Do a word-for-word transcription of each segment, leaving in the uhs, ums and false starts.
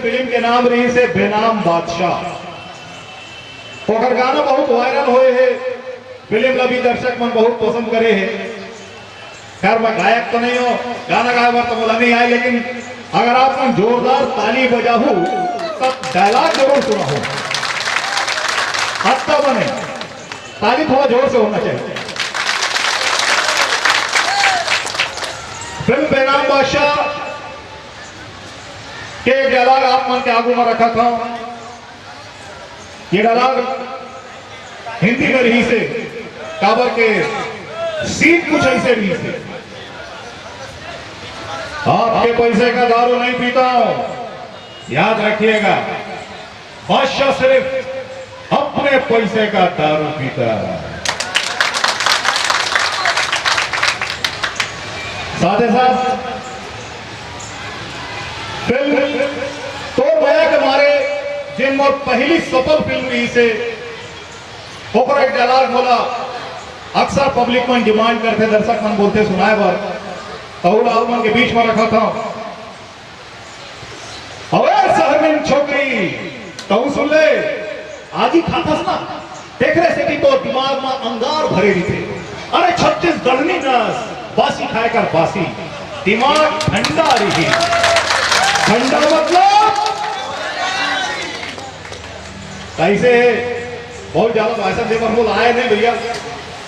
Film के नाम रहिस हे बेनाम बादशाह। ओकर गाना बहुत वायरल होए हे, फिल्म ला भी दर्शक मन बहुत पसंद करे हे। खैर, मैं गायक तो नहीं हूँ, गाना गाए बर तो मोला नहीं आए, लेकिन अगर आप मन जोरदार ताली बजाहू, तब डायलॉग जरूर सुनाहू। अच्छा बने, ताली थोड़ा जोर से होना चाहिए। फिल्म बेनाम बादशाह के एक डायलॉग आप मन के आगू में रखत हूँ। ये डायलॉग हिंदी में रहिस हे, काबर के सीन कुछ ऐसे रहिस हे। आपके पैसे का दारू नहीं पीता हूँ, याद रखिएगा, बादशाह सिर्फ अपने पैसे का दारू पीता है। साथ ही साथ फिल्म तोर मया के मारे, जेन मोर पहली सफल फिल्म रहिस हे, ओकर एक डायलॉग मोला अक्सर पब्लिक मन डिमांड करथे, दर्शक मन बोलथे सुनाए बर, त ओला आप मन के बीच में रखत हूँ। अबे शहरनीन छोकरी, तहूँ सुन ले, आजी खाथस ना, तेखरे सेती तो दिमाग में अंगार भरे रहिथे। अरे छत्तीसगढ़नी नस, बासी खाए कर बासी, दिमाग ठंडा रही। ठंडा मतलब कैसे हे? बहुत ज्यादा भाषण दे बर मोला आए नहीं भैया।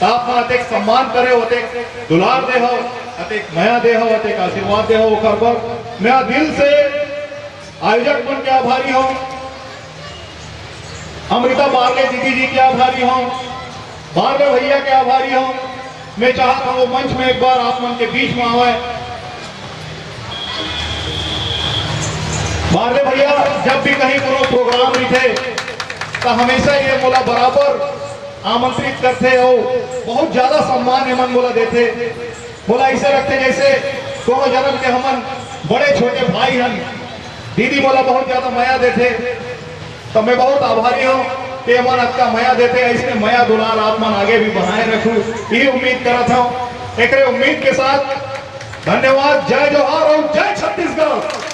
त आप मन अतेक सम्मान करे हो, अतेक दुलार दे हो, अतेक मया दे हो, अतेक आशीर्वाद दे हो, ओकर बर मैं दिल से आयोजक मन के आभारी हूँ, अमृता बारले दीदी जी के आभारी हूँ, बारले भैया के आभारी हूँ। मैं चाहत हूँ वो मंच में एक बार आप मन के बीच में आवे। बारले भैया जब भी कहीं कोनो प्रोग्राम रहिथे, त हमेशा ये मोला बराबर आमंत्रित करथे अउ बहुत ज्यादा सम्मान एमन मोला देथे। मोला ऐसे लगथे जैसे कोनो जन्म के हमन बड़े छोटे भाई हन। दीदी मोला बहुत ज्यादा मया देथे, तो मैं बहुत आभारी हूँ कि एमन अतका मया देथे। ऐसने मया दुलार आप मन आगे भी बनाए रखू, ये उम्मीद करत हूँ। एकरे उम्मीद के साथ धन्यवाद, जय जोहार और जय छत्तीसगढ़।